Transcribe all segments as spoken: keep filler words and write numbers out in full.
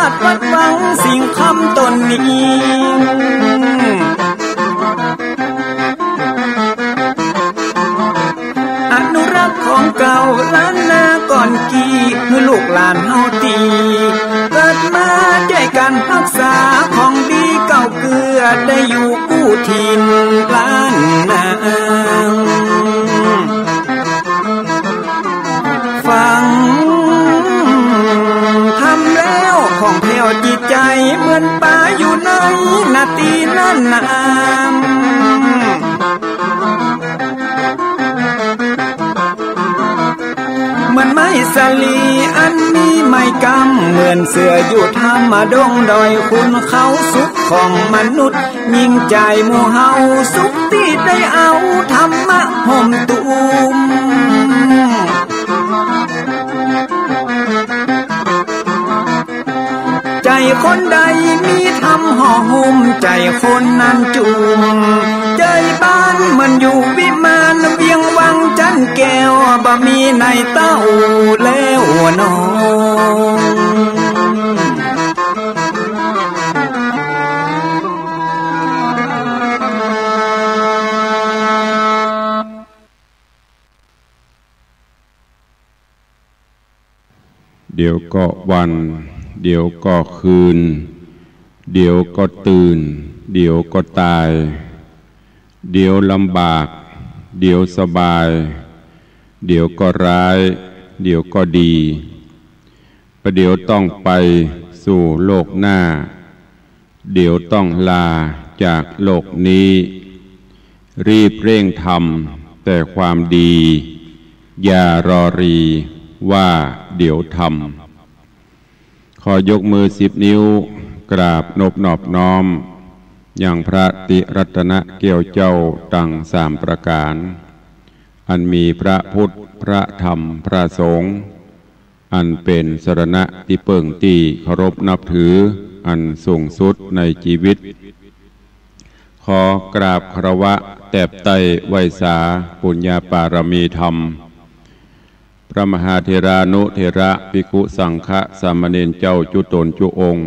วัดวังสิงห์คำต๋นนี้ อนุรักษ์ของเก่าล้านนาก่อนกี้ หื้อลูกหลานเฮาตี้เกิดมา จ้วยกั๋นฮักษาของดีเก่าเกื้อ ได้อยู่กู้ถิ่นล้านนา ฟังธรรมแล้วผ่องแผ้วจิตใจ๋ เหมือนป๋าอยู่ในนาตี้นั้นนา เหมือนไม้สาลีอันมีไม้กำ เหมือนเสื้ออยู่ถ้ำดงดอย ขุนเขาสุขของมนุษย์ ยิ่งใจ๋หมู่เฮาสุขตี้ได้เอาธรรมะห่มตุ้ม ใจ๋คนใดมีธรรมห่อหุ้ม ใจ๋คนนั้นจุ่ม ใจ๋บ้านเหมือนอยู่วิมาน เวียงวังจันแก้ว บ่มีในเต้าแล้วน้อง เดี๋ยวก็วัน เดี๋ยวก็คืน เดี๋ยวก็ตื่น เดี๋ยวก็ตาย เดี๋ยวลำบาก เดี๋ยวสบาย เดี๋ยวก็ร้าย เดี๋ยวก็ดี ประเดี๋ยวต้องไปสู่โลกหน้า เดี๋ยวต้องลาจากโลกนี้ รีบเร่งทำแต่ความดี อย่ารอรีว่าเดี๋ยวทำ ขอยกมือสิบนิ้ว กราบนบนอบน้อม ยังพระติรัตนแก้วเจ้าตังสามประก๋าน อันมีพระพุทธ พระธรรม พระสงฆ์ อันเป๋นสรณะตี้เปิ้งตี้เคารพนับถืออันสูงสุดในจีวิต ขอกราบคารวะแตบไต้ไหว้สาปุญญาปารมีธรรม พระมหาเถรานุเถระ ภิกขุสังฆะ สามเณรเจ้าจุ๊ต๋นจุ๊องค์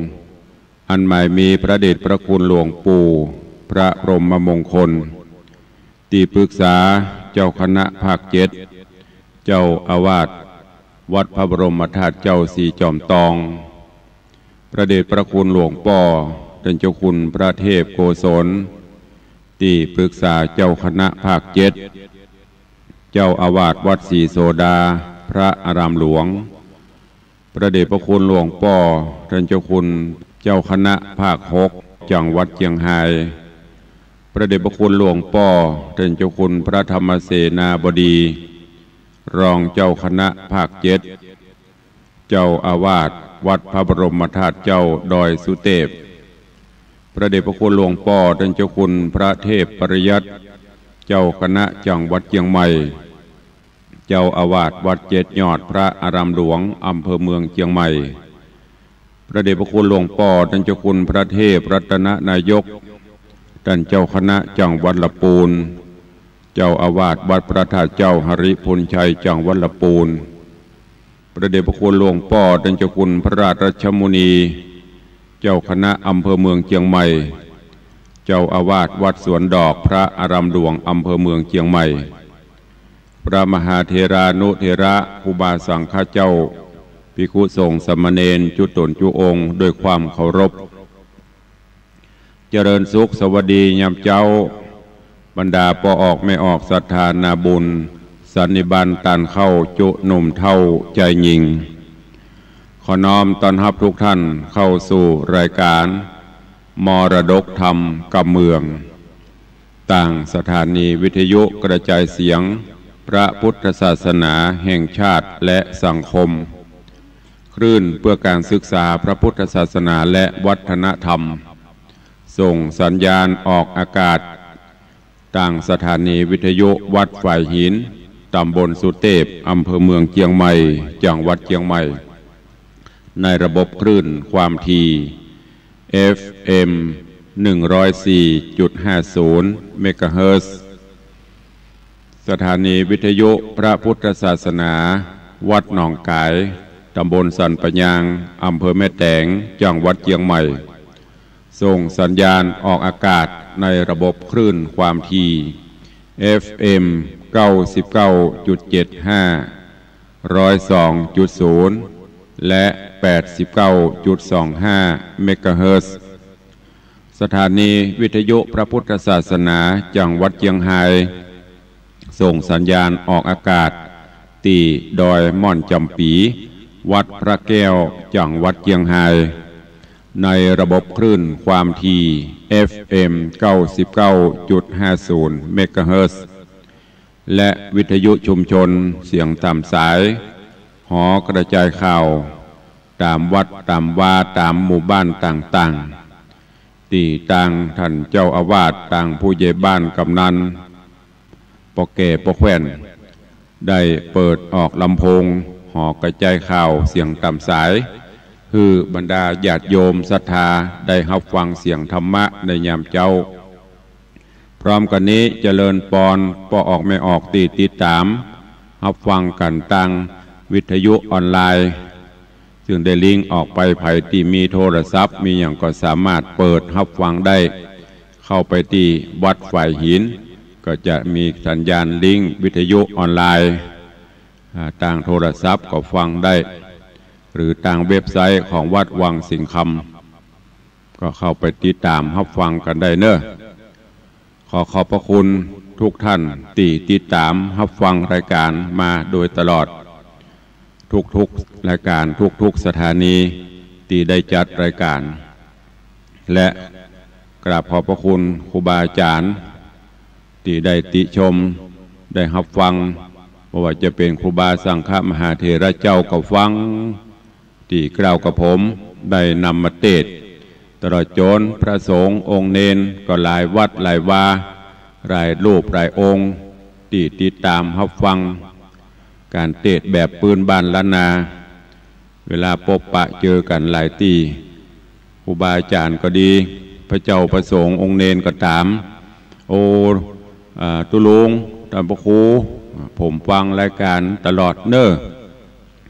อันหมายมีพระเดชพระคุณหลวงปู่พระพรหมมงคล ตี้ปรึกษาเจ้าคณะภาคเจ็ด เจ้าอาวาสวัดพระบรมธาตุเจ้าสีจอมตอง พระเดชพระคุณหลวงป้อต้านเจ้าคุณพระเทพโกศล ตี้ปรึกษาเจ้าคณะภาคเจ็ด เจ้าอาวาสวัดศรีโสดา พระอารามหลวง พระเดชพระคุณหลวงป้อต้านเจ้าคุณเจ้าคณะภาคหก จังหวัดเจียงฮาย พระเดชพระคุณหลวงป้อต้านเจ้าคุณพระธรรมเสนาบดี รองเจ้าคณะภาคเจ็ด เจ้าอาวาสวัดพระบรมธาตุเจ้าดอยสุเตพ พระเดชพระคุณหลวงป้อต้านเจ้าคุณพระเทพปริยัติ เจ้าคณะจังหวัดเจียงใหม่ เจ้าอาวาสวัดเจ็ดยอดพระอารามหลวง อำเภอเมืองเจียงใหม่ พระเดชพระคุณหลวงป้อต้านเจ้าคุณพระเทพรัตนนายก ต้านเจ้าคณะจังหวัดละปูน เจ้าอาวาสวัดพระธาตุเจ้าหริภุญชัย จังหวัดละปูน พระเดชพระคุณหลวงป้อต้านเจ้าคุณพระราชมุนี เจ้าคณะอำเภอเมืองเจียงใหม่ เจ้าอาวาสวัดสวนดอกพระอารามหลวง อำเภอเมืองเจียงใหม่ พระมหาเถรานุเถระ ครูบาสังฆะเจ้า ภิกขุสงฆ์สามเณรจุ๊ต๋นจุ๊องค์ ด้วยความเคารพ เจริญสุขสวัสดียามเจ๊า บรรดาป้อออกแม่ออกศรัทธานาบุญ สันนิบาตต้านเข้าจุ๊หนุ่มเฒ่าจายญิง ขอน้อมต้อนฮับทุกท่านเข้าสู่รายการมรดกธรรมกำเมือง ตางสถานีวิทยุกระจายเสียงพระพุทธศาสนาแห่งชาติและสังคม คลื่นเพื่อการศึกษาพระพุทธศาสนาและวัฒนธรรม ส่งสัญญาณออกอากาศ ตางสถานีวิทยุวัดฝายหิน ตำบลสุเตพ อำเภอเมืองเจียงใหม่ จังหวัดเจียงใหม่ ในระบบคลื่นความถี่ เอฟเอ็ม หนึ่งร้อยสี่จุดห้าศูนย์ เมกะเฮิรตซ์ สถานีวิทยุพระพุทธศาสนาวัดหนองก๋าย ตำบลสันป่ายาง อำเภอแม่แตง จังหวัดเจียงใหม่ ส่งสัญญาณออกอากาศในระบบคลื่นความถี่ เอฟเอ็ม เก้าสิบเก้าจุดเจ็ดห้า ร้อยสองจุดศูนย์ และ แปดสิบเก้าจุดสองห้า เมกะเฮิรตซ์ สถานีวิทยุพระพุทธศาสนาจังหวัดเจียงฮาย ส่งสัญญาณออกอากาศตี้ดอยม่อนจ๋ำปี๋ วัดพระแก้ว จังหวัดเจียงฮาย ในระบบคลื่นความถี่ เอฟเอ็ม เก้าสิบเก้าจุดห้าศูนย์ เมกะเฮิรตซ์ และวิทยุชุมชนเสียงต๋ามสาย หอกระจายข่าว ต๋ามวัดต๋ามวา ต๋ามหมู่บ้านต่างๆ ตี้ตางท่านเจ้าอาวาส ตางผู้ใหญ่บ้าน กำนัน ป้อแก่ป้อแคว่น ได้เปิดออกลำโพง หอกระจายข่าวเสียงต๋ามสาย หื้อบรรดาญาติโยมศรัทธาได้ฮับฟังเสียงธรรมะในยามเจ๊า พร้อมกั๋นนี้เจริญปอน ป้อออกแม่ออกตี้ติดต๋ามฮับฟังกั๋นตางวิทยุออนไลน์ ซึ่งได้ลิงก์ออกไป ใผตี้มีโทรศัพท์มีหยังก็สามารถเปิดฮับฟังได้ เข้าไปตี้วัดฝายหิน ก็จะมีสัญญาณลิงก์วิทยุออนไลน์ อ่า ตางโทรศัพท์ก็ฟังได้ หรือตางเว็บไซต์ของวัดวังสิงห์คำ ก็เข้าไปติดต๋ามฮับฟังกั๋นได้เน่อ ขอขอบพระคุณทุกท่านตี้ติดต๋ามฮับฟังรายการมาโดยตลอด ทุกๆ รายการ ทุกๆ สถานีตี้ได้จัดรายการ และกราบขอบพระคุณครูบาอาจ๋ารย์ตี้ได้ติชม ได้ฮับฟัง บ่ว่าจะเป๋นครูบาสังฆมหาเถระเจ้าก็ฟัง ตี้กล่าวกับผมได้นำมาเตสน์ ตลอดจ๋นพระสงฆ์องค์เณรก็หลายวัดหลายวา หลายรูปหลายองค์ ตี้ติดต๋ามฮับฟังก๋านเตสน์แบบปื้นบ้านล้านนา เวลาปบปะเจอกั๋นหลายตี้ ครูบาอาจ๋ารย์ก็ดี พระเจ้าพระสงฆ์องค์เณรก็ต๋าม โอ้ อ่า ตุ๊ลุง ต้านพระครู ผมฟังรายการตลอดเน่อ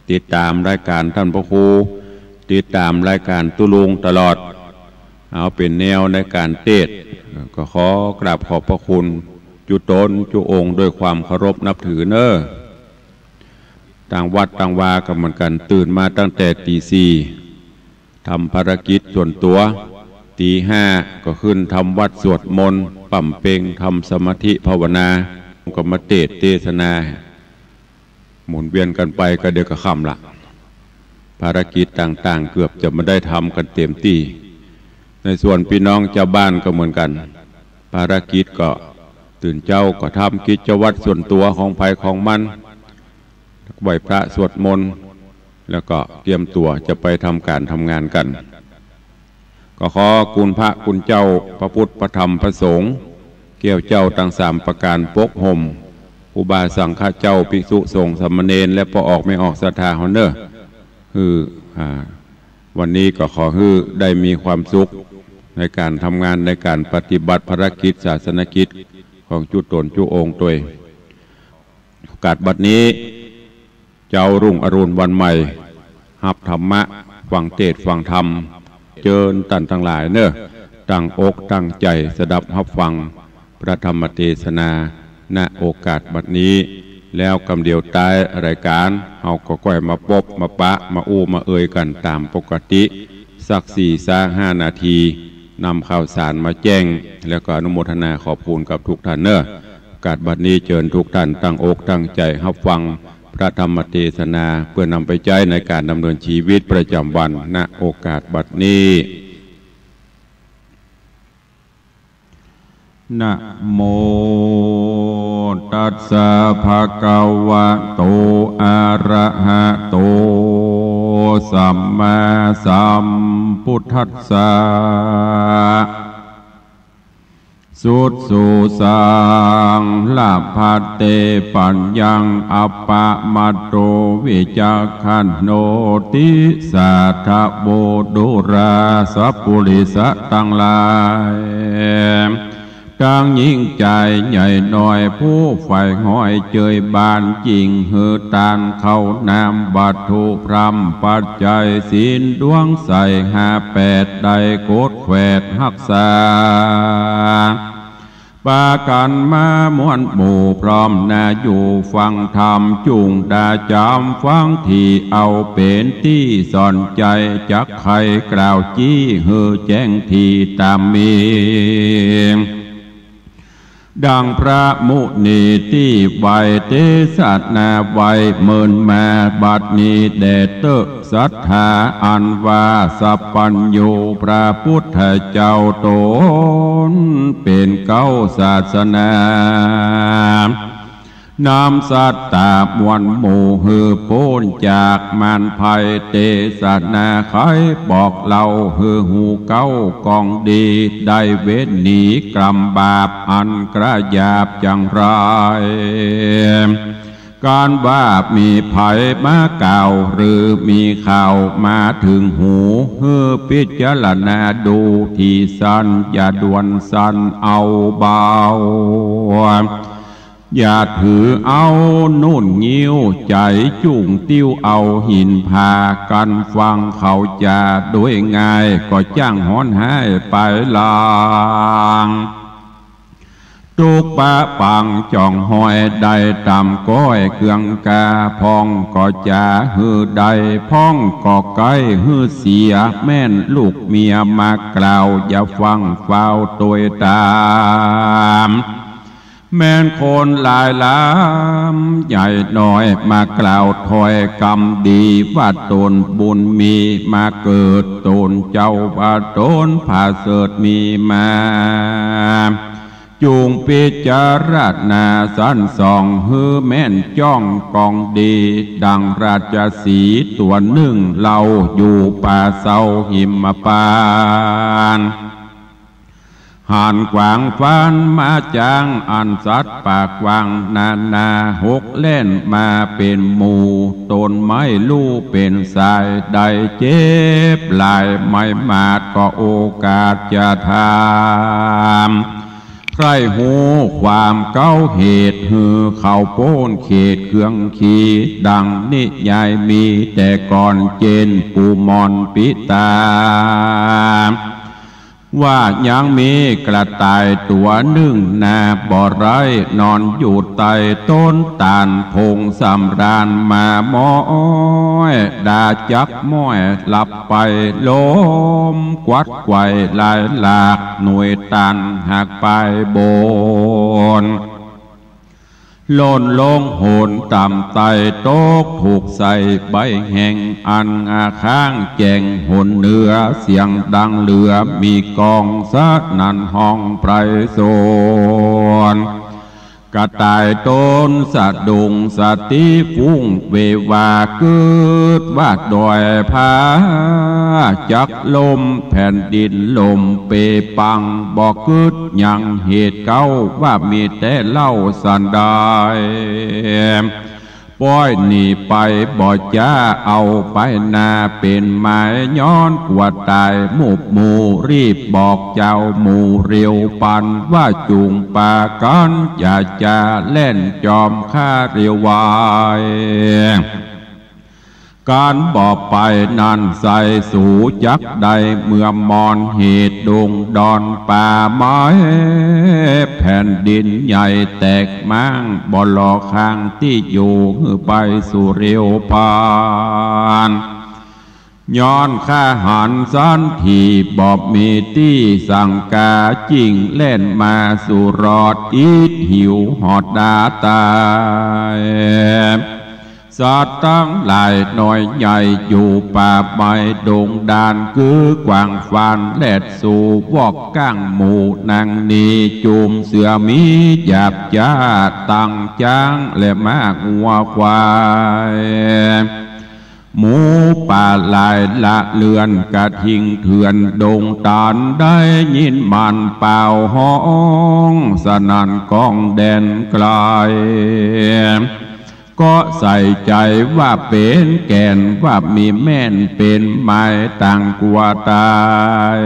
ติดต๋ามรายการต้านพระครู ติดต๋ามรายการตุ๊ลุงตลอด เอาเป๋นแนวในก๋านเตสน์ ก็ขอกราบขอบพระคุณจุ๊ต๋นจุ๊องค์ด้วยความเคารพนับถือเน่อ ตางวัดตางวาก็เหมือนกั๋น ตื่นมาตั้งแต่ตี๋สี่ ทำภารกิจส่วนตั๋ว ตี๋ห้าก็ขึ้นทำวัตรสวดมนต์ ป๋ำเป็ง ทำสมาธิภาวนา ก็มาเตสน์เตสนา หมุนเวียนกั๋นไป ก็เดี๋ยวก็ค่ำละ ภารกิจต่างๆ เกือบจะบ่ได้ทำกั๋นเต๋มตี้ ในส่วนปี้น้องจาวบ้านก็เหมือนกั๋น ภารกิจก็ตื่นเจ๊าก็ทำกิจวัตรส่วนตั๋วของใผของมัน ไหว้พระสวดมนต์ แล้วก็เกียมตั๋วจะไปทำก๋านทำงานกั๋น ก็ขอคุณพระคุณเจ้า พระพุทธ พระธรรม พระสงฆ์ แก้วเจ้าตังสามประก๋านปกห่ม ครูบาสังฆเจ้า ภิกษุสงฆ์ สามเณร และป้อออกแม่ออกศรัทธาเฮาเน่อ หื้อ อ่า วันนี้ก็ขอหื้อได้มีความสุขในก๋านทำงาน ในก๋านปฏิบัติภารกิจศาสนกิจของจุ๊ต๋นจุ๊องค์ตวย โอกาสบัดนี้ เจ๊ารุ่งอรุณวันใหม่ ฮับธรรมะ ฟังเตสน์ฟังธรรม เจิญต้านตังหลายเน่อ ตั้งอกตั้งใจ๋สดับฮับฟังพระธรรมเตสนา ณ โอกาสบัดนี้ แล้วกำเดียวต๊ายรายก๋าน เฮาก็ก้อยมาปบมาปะ มาอู้มาเอ่ยกั๋นต๋ามปกติ สักสี่ซะห้านาที นำข่าวสารมาแจ้ง แล้วก็อนุโมทนาขอบคุณกับทุกท่านเน่อ โอกาสบัดนี้เจิญทุกท่านตั้งอกตั้งใจ๋ฮับฟังพระธรรมเตสนา เปื้อนำไปใจ๊ในก๋านดำเนินจีวิตประจ๋ำวัน ณ โอกาสบัดนี้ นะโมตัสสะ ภะคะวะโต อะระหะโต สัมมาสัมพุทธัสสะ สุดสุสัง ละพัตเต ปัญญัง อัปปะมัตโต วิจักขันโน ติสาทะโว ดูราสะปุริสะตังหลาย ตังหญิงจายใหญ่น้อย ผู้ใฝ่ห้อยเจยบาน จิ่งหื้อตานข้าวน้ำ วัตถุพร่ำปัจจัย ศีลดวงใสห้าแปด ได้กดแขวดฮักษา ปากั๋นมาม่วนหมู่ พร้อมหน้าอยู่ฟังธรรม จุ่งดาจ๋ำฟังตี้ เอาเป๋นตี้สอนใจ๋ จักใค่กล่าวจี้ หื้อแจ้งตี้ต๋ามมี ดังพระมุนีตี้ไหว้ เตสนาไว้เมินมา บัดนี้แด่เต๊อะ ศรัทธาอันว่าสัพพัญญู พระพุทธเจ้าต๋นเป๋นเก๊าศาสนา นำสัตตาม่วนหมู่ หื้อป๊นจากมารภัย เตสนาไขบอกเล่า หื้อฮู้เก๊ากองดี ได้เว้นหนีกรรมบาป อันกระหยาบจังไร ก๋านว่ามีใผมากล่าว หรือมีข่าวมาเถิงหู หื้อพิจารณาดูตี้สั้น อย่าด่วนสันเอาเบา อย่าถือเอานุ่นงิ้ว ใจ๋จุ่งติ้วเอาหิน พากั๋นฟังเขาจ๋า โดยง่ายก็จ้างฮ้อนฮ้ายไปลาง ตุ๊กปะปังจ๋องห้อย ได้ต๋ามก้อยเกืองกา พ่องก็จ๋าหื้อได้ พ่องก็ใก้หื้อเสีย แม่นลูกเมียมากล่าว อย่าฟั่งฟ้าวตวยต๋าม แม่นคนหลายหลามใหญ่น้อย มากล่าวถ้อยกำดี ว่าต๋นบุญมีมาเกิด ต๋นเจ้าว่าต๋นผาเสริฐมีมา จุ่งพิจารณาสันส่อง หื้อแม่นจ้องกองดี ดังราชสีห์ตั๋วนึ่ง เล่าอยู่ป่าเซาหิมพานต์ หานขวางฟานม้าจ๊าง อันสัตว์ป่ากว้างนานา หกแล่นมาเป๋นหมู่ ต๋นไม่ฮู้เป๋นสาย ได้เจ็บหลายไม้หมาด ก็โอกาสจะถาม ใค่ฮู้ความเก๊าเหตุ หื้อเขาป๊นเขตเคืองขี ดังนิยายมีแต่ก่อน เจนปู่หม่อนปิตา ว่ายังมีกระต่ายตั๋วนึ่งนา บ่ไร้นอนอยู่ใต้ต้นตาล พงสำราญมาม้อย ดาจักม้อยหลับไป ลมกวัดไกวหลายหลาก หน่วยตาลหักปลายบน หล่นลงหนต่ำไต้ ตกถูกใส่ใบแห้ง อันอาข้างแจ้งหนเหนือ เสียงดังเหลือมีก้อง สนั่นฮ้องไพรสน กระต่ายต๋นสะดุ้ง สติฟุ้งเววา กึ๊ดว่าดอยผาจักล่ม แผ่นดินล่มเปปัง บ่กึ๊ดยังเหตุเก๊า ว่ามีแต่เล่าสันดาย ป้อยหนีไปบ่จ๊า เอาไปนาเป๋นหมาย ย้อนกั๋วต๋ายมุบหมู่ รีบบอกเจ้าหมู่เร็วปัน ว่าจุ่งปากั๋นอย่าจ๋า แล่นจอมข้าเร็วไว ก๋านบ่ไปนั้นไส้สูจักได้ เมื่อมอนเหตุดงดอนป่าไม้ แผ่นดินใหญ่แตกม้าง บ่หล่อข้างตี้อยู่ หื้อไปสู่เร็วปัน ย้อนข้าหันสันตี้ บ่มีตี้สังก๋า จิ่งแล่นมาสู่รอด อิดหิวหอดดาต๋าย สัตว์ตังหลายน้อยใหญ่ อยู่ป่าไม้ดงดาน กื้อกว้างฟานแลดสู่ วอกก้างหมู่นางนี้ จุ่มเสือหมีหยาบจ๊า ตังจ๊างและม้างัวควาย หมูป่าหลายละเลือน กระทิงเถื่อนดงตาล ได้ยินมันป่าวฮ้อง สนั่นก้องแดนไกล ก็ใส่ใจ๋ว่าเป๋นแก่น ว่ามีแม่นเป๋นหมาย ต่างกั๋วต๋าย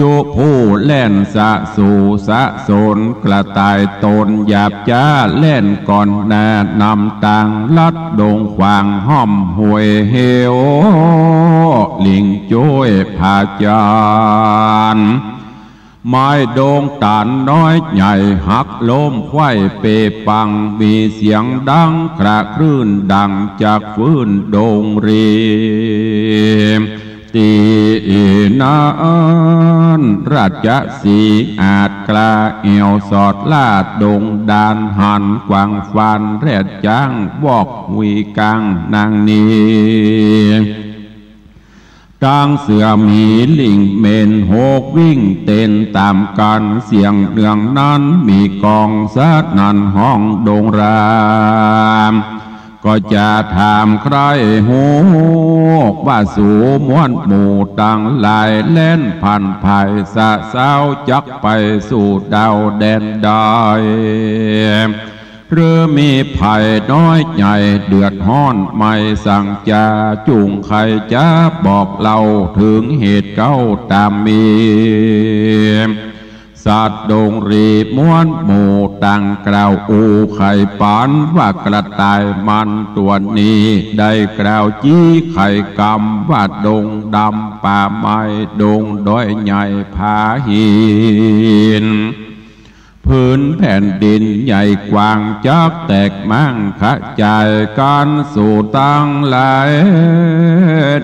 จุผู้แล่นสะสู่สะสน กระต่ายตนหยาบจ๊าแล่นก่อนหน้า นำตางลัดดงขวางห้อมห้วยเหว ลิงจ้วยผาจาร ไม้ดงตาลน้อยใหญ่หักล้มไขว้เปปัง มีเสียงดังคระครื้นดังจากฟืนดงรี ตี้นั้นราชสีห์อาจกล้าแอ่วสอดล่าดงดาน หันกวางฟานแรดจ๊างวอกหุยกางนางนี้ ตางเสือหมีลิงเหม็นหกวิ่งเต้นต๋ามกั๋น เสียงเนืองนั้นมีก้องสนั่นฮ้องดงราม ก็จะถามใคร่ฮู้ ว่าสูมวลหมู่ตังหลาย แล่นผ่านผายสะเซ้า จักไปสู่ดาวแดนใด หรือมีภัยน้อยใหญ่เดือดฮ้อน ไม่สังจา จุ่งใค่จะบอกเล่า เถิงเหตุเก๊าต๋ามมี สัตว์ดงรีมวลหมู่ต่างกล่าวอู้ไขปัน ว่ากระต่ายมันตั๋วนี้ ได้กล่าวจี้ไขกำ ว่าดงดำป่าไม้ ดงดอยใหญ่ผาหิน ผืนแผ่นดินใหญ่กว้าง จักแตกม้างขะจายกั๋น สูตังหลาย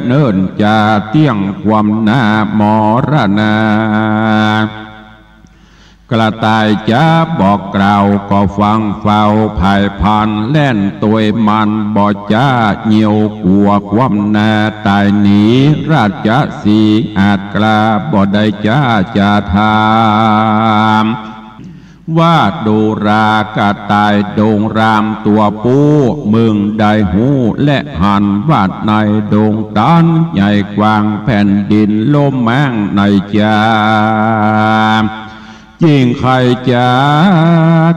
เนิ่นจะเตี้ยงความหน้ามรณา กระต่ายจะบอกกล่าว ก็ฟังเฝ้าผายพลัน แล่นตวยมันบ่จ๊า เยียวกั๋วความหน้าต๋ายหนี ราชสีห์อาจกล้า บ่ได้จ๊าจะถาม ว่าดูรากระต่ายดงรามตั๋วปู้ มึงได้ฮู้และหัน ว่าในดงตันใหญ่กว้าง แผ่นดินล้มม้างในจา จิ่งใค่จะ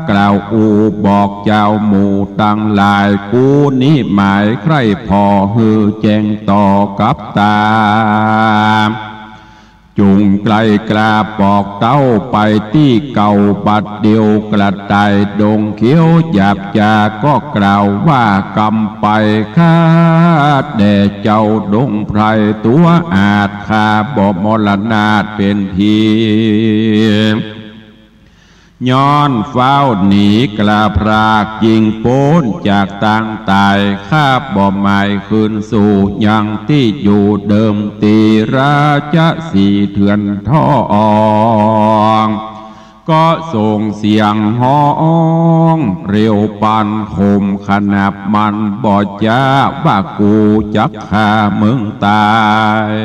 กล่าวอู้บอกเจ้าหมู่ตังหลาย กูนี้หมายใคร่ผ่อหื้อแจ้งต่อกับต๋า จุ่งใคร่กล้าบอกเต้าไปตี้เก่าบัดเดียว กระต่ายดงเขียวหยาบจ๊า ก็กล่าวว่ากำไปข้าแด่เจ้าดงไพรตั๋วอาจ ข้าบ่มรณาเป๋นผี ย้อนฟ้าวหนีกล้าพราก จิ่งป๊นจากตางต๋าย ข้าบ่หมายคืนสู่ยังตี้อยู่เดิม ตี้ราชสีห์เถื่อนทอง ก็ส่งเสียงฮ้องเร็วปัน ข่มขนาบมันบ่จ๊า ว่ากูจักฆ่ามึงต๋าย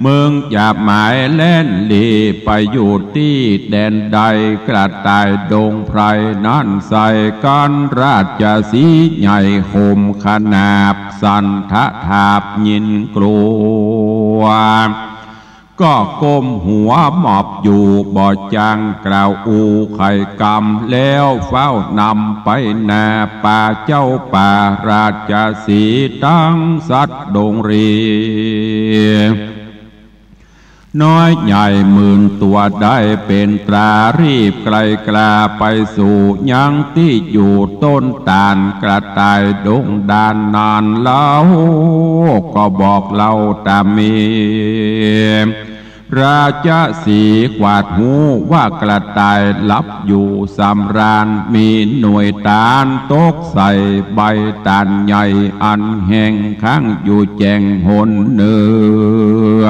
มึงจะหมายแล่นหลีไปอยู่ตี้แดนใด กระต่ายดงไพรนั้นใส่กั๋น ราชสีห์ใหญ่ข่มขนาบ สั่นทะถาบยินกลัว ก็ก้มหัวหมอบอยู่บ่จางกล่าวอู้ไขกำ แล้วฟ้าวนำไปหน้าป่าเจ้าป่า ราชสีห์ตังสัตว์ดงรี น้อยใหญ่หมื่นตั๋วได้เป๋นตรา รีบไกลกล้าไปสู่ยังตี้อยู่ต้นตาล กระต่ายดงดานนานเล่า ก็บอกเล่าต๋ามมี ราชสีห์ขวาดฮู้ว่ากระต่ายหลับอยู่สำราญ มีหน่วยตาลตกใส่ใบตาลใหญ่อันแห้ง ค้างอยู่แจ้งหนเหนือ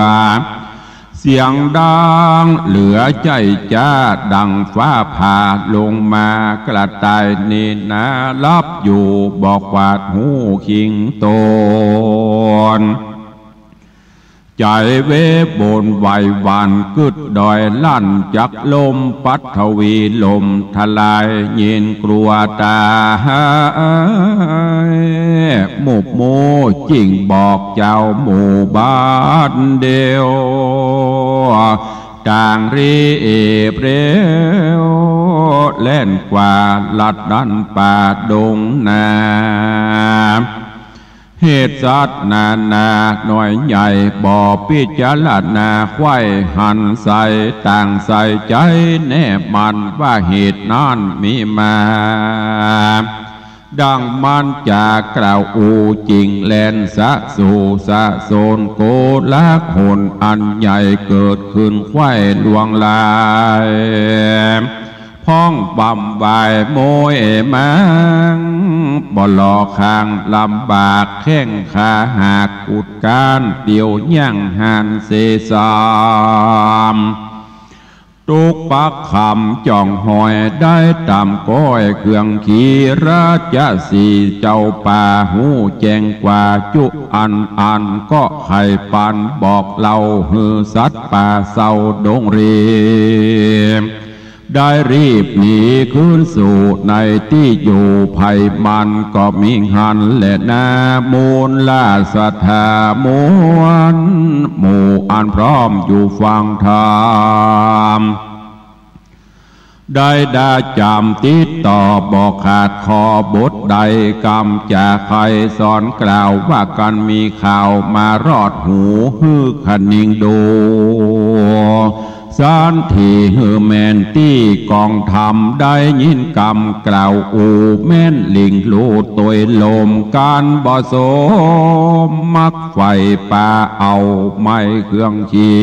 เสียงดังเหลือใจ้จ๊า ดังฟ้าผ่าลงมา กระต่ายนี้นาหลับอยู่ บ่ขวาดฮู้คิงตน ใจ๋เวบนไหวหวั่น กึ๊ดดอยลั่นจักล้ม ปัทวีล่มทลาย ยินกลัวต๋าย มุบมูจิ่งบอกเจ้าหมู่บ้านเดียว ต่างรีบเร็ว แล่นกว่าลัดดั้นป่าดงนา เหตุสัตว์นานาน้อยใหญ่ บ่พิจารณาใค่หันใส่ ต่างใส่ใจ๋แน่มั่น ว่าเหตุนั้นมีมา ดังมันจะกล่าวอู้ จิ่งแล่นสะสู่สะโสน โกลาหลอันใหญ่ เกิดขึ้นใค่ลวงลาย พ้องบำวายโมยมัง บ่หล่อคางลำบาก แข้งขาหักกุดก้าน เตียวย่างหันเสสาม ตุ๊กปักคำจ่องหอย ได้ต๋ามก้อยเครื่องขี่ ราชสีห์เจ้าป่า ฮู้แจ้งกว่าจุอันอัน ก็ใค่ปันบอกเล่า หื้อสัตว์ป่าเศร้าดงเร ได้รีบหนีคืนสู่ในตี้อยู่ ไผมันก็มีหั้นแลนา มูลราชสัตว์มวลหมู่ อันพร้อมอยู่ฟังธรรม ได้ดาจำติดต่อบ่ขาด ขอบทใดกำจะใค่สอนกล่าว ว่ากั๋นมีข่าวมารอดหู หื้อขะนิงดู สันทีหื้อแม่นตี้กองธรรม ได้ยินกำกล่าวอู้ แม่นหลิ้งลู่ตวยลม กั๋นบ่สมมักใฝ่ ปาเอาไม้เครื่องขี่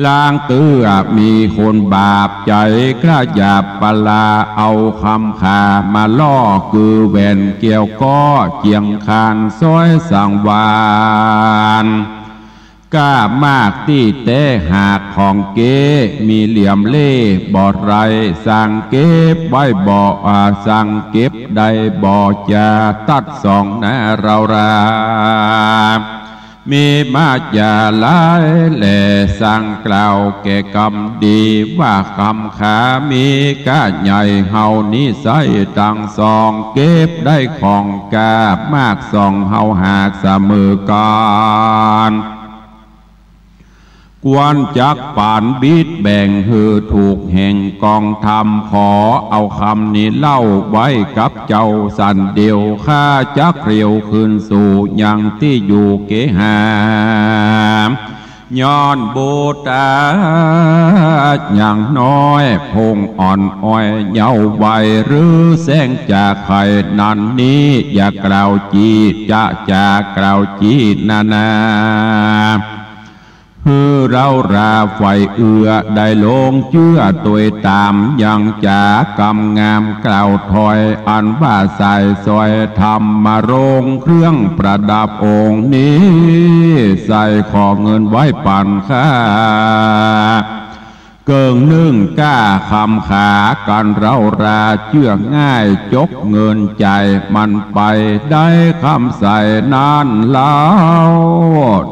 ลางเตื้อมีคนบาปใจ๋ กล้าหยาบปลา เอาคำขามาล่อ คือแหวนแก้วก็เจียงคาน ซ้อยสังวาน กล้ามากตี้แต๊หากของเก๊ มีเหลี่ยมเล่ห์บ่ไร สั่งเก็บไว้บ่ อ่า สั่งเก็บได้บ่ จะตัดสองนาเรารา มีมาจาหลายแล สั่งกล่าวแก่กำดี ว่ากำขามีก้าใหญ่ เฮานี้ใส้ตังสอง เก็บได้ของก้ามากสอง เฮาหากเสมอกั๋น ควรจักปันบิดแบ่งหื้อถูกแห่งกองธรรม ขอเอากำนี้เล่าไว้กับเจ้าสันเดียว ข้าจักเรียวคืนสู่ยังตี้อยู่เกหา ย้อนบุตรายังน้อย พงอ่อนอ้อยเยาว์วัย หรือแสงจากใค่นั้นนี้ อย่ากล่าวจี้ จะ จะกล่าวจี้นานา หื้อเราราใฝ่เอื้อ ได้ลงเจื้อตวยต๋าม ยังจ๋ากำงามกล่าวถ้อย อันว่าสายสอยธรรมรงค์ เครื่องประดับองค์นี้ ใส่ขอเงินไว้ปั๋นข้า เกิ่งนึ่งก้าคำขากั๋น เราราเจื้อง่าย จกเงินจ่ายมันไป ได้กำใส่นั้นเล่า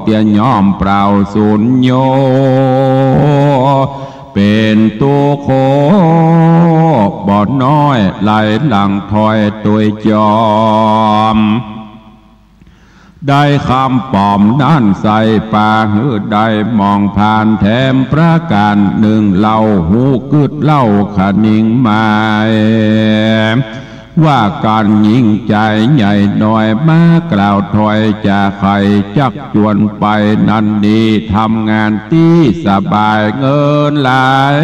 เตียย่อมเปล่าสูญโย เป๋นตุ๊กข์บ่น้อย ไหลหลั่งถ้อยตวยจอม ได้กำป๋อมนั้นใส่ปาหื้อได้มองผ่านแถมประก๋านนึ่งเล่า ฮู้กึ๊ดเล่าขะนิงหมาย ว่ากั๋นหญิงจายใหญ่น้อย มากล่าวถ้อยจะใค่จักจวนไปนั้นนี้ ทำงานตี้สบายเงินหลาย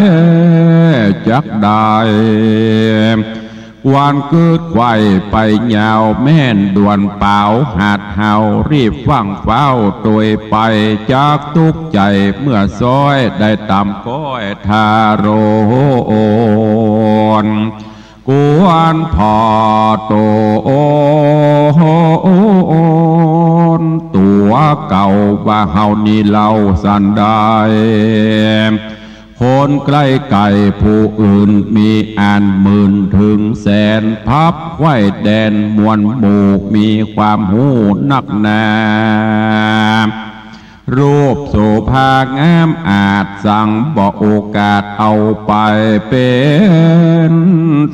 จักได้ ควรกึ๊ดไขว่ไปยาว แม่นด่วนเป๋าหัดเฮา รีบฟั่งฟ้าวตวยไป จักตุ๊กข์ใจ๋เมื่อซ้อย ได้ต๋ามก้อยทารน ควรผ่อต๋นตั๋วเก่า ว่าเฮานี้เล่าสันใด คนใกล้ไก๋ผู้อื่นมีอันหมื่นเถิงแสน พับไขว่แดนมวลหมู่มีความฮู้นักหนา รูปโสภางามอาจสังบ่โอกาสเอาไป เป๋น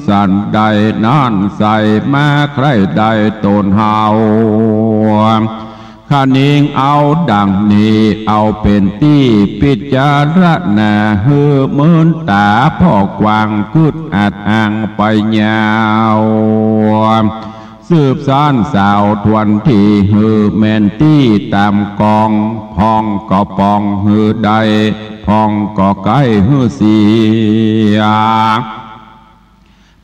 สันใดนั้นใส่มาใคร่ได้ต๋นเฮา ขะนิงเอาดังนี้ เอาเป๋นตี้พิจารณา หื้อเมินต๋าผ่อกว้าง กึ๊ดอัดอ่างไปยาว สืบสานสาวทวนตี้หื้อแม่นตี้ต๋ามกอง พ่องก็ป่องหื้อได้ พ่องก็ใก้หื้อเสีย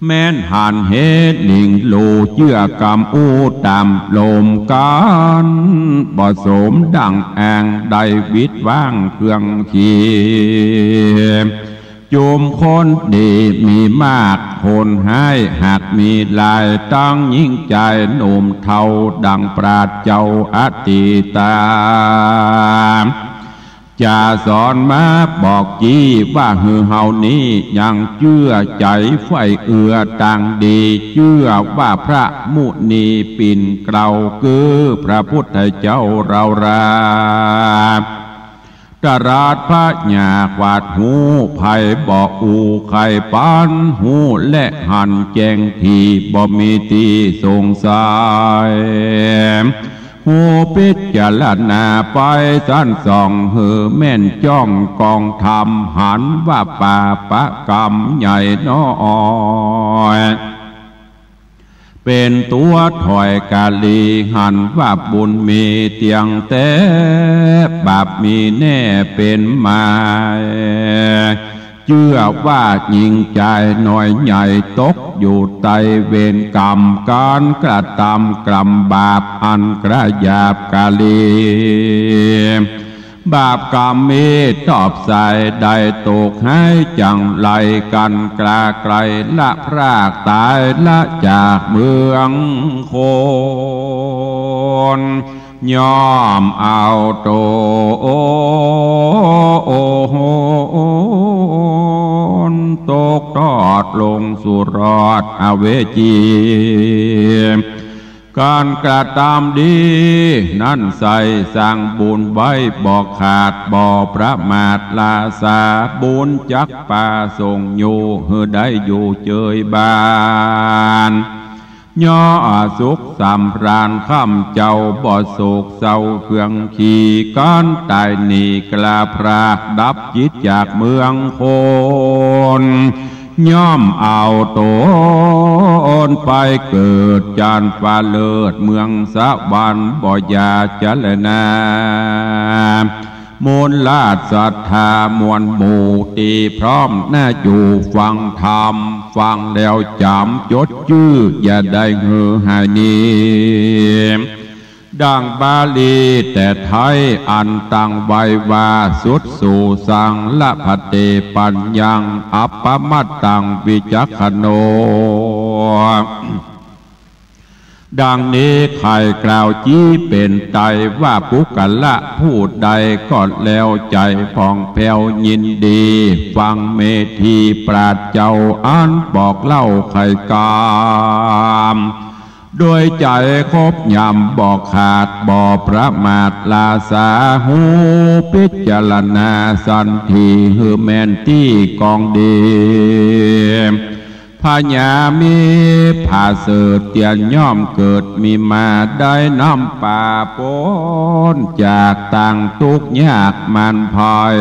แม่นหันเหตุหนิงหลู่เจื้อกำอู้ต๋ามลมกั๋น บ่สมดั่งแอ่งได้วิดว้างเครื่องขี จุมคนดีมีมาก คนฮ้ายหากมีหลาย ตังญิงจายหนุ่มเฒ่า ดั่งปราชญ์เจ้าอตีตา จะสอนมาบอกจี้ว่า หื้อเฮานี้ยังเจื้อใจ๋ใฝ่เอือตางดี เจื้อว่าพระมุนีปิ่นเกล้า คือพระพุทธเจ้าเฮารา ตรัสพญาขวาดฮู้ ใผบ่อู้ใค่ปันฮู้ และหันแจ้งตี้ บ่มีตี้สงสัย ฮู้พิจารณาไปสันส่อง หื้อแม่นจ้องกองธรรม หันว่าปาปะกรรมใหญ่น้อย เป๋นตั๋วถ้อยกาลี หันว่าบุญมีเตี้ยงแต๊ บาปมีแน่เป๋นหมาย เจื้อว่าญิงจายน้อยใหญ่ ตกอยู่ใต้เวรกรรม ก๋านกระตำกรรมบาป อันกระหยาบกาลี บาปกรรมมีตอบสาย ได้ตกฮ้ายจังไร กั๋นกล้าไกลละพรากต๋าย ละจากเมืองคน ย่อมเอาต๋นตกทอดลงสู่รอดอเวจี ก๋านกระตำดีนั้นใส่ สร้างบุญไว้บ่ขาด บ่ประมาทลาสา บุญจักปาส่งอยู่ หื้อได้อยู่เจยบาน ย่อสุขสำราญค่ำเจ้า บ่โศกเศร้าเครื่องขี ก๋านต๋ายหนีกล้าพราก ดับจิตจากเมืองคน ย่อมเอาต๋นไปเกิดจั้นฟ้าเลิศ เมืองสวรรค์บ่อย่าจะแลนา มวลราชศรัทธามวลหมู่ ตี้พร้อมหน้าอยู่ฟังธรรม ฟังแล้วจ๋ำจดจื้อ อย่าได้หื้อหายหนี ดั่งบาลีแต่ไทย อันตั้งไว้ว่า สุตสูสัง ละภันเต ปัญญัง อัปปมัตตัง วิจักขโณ ดั่งนี้ใค่กล่าวจี้เป๋นไตรว่า ปุคคละผู้ใดก็แล้ว ใจ๋ผ่องแผ้วยินดี ฟังเมธีปราชญ์เจ้า อันบอกเล่าใค่กำ โดยใจ๋ครบยำบ่ขาด บ่ประมาทลาสา ฮู้พิจารณาสันที หื้อแม่นตี้กองดี พญามีผาเสริฐเตียนย่อมเกิดมีมา ได้น้ำปาป๊นจากตางตุ๊กข์ยากมานภัย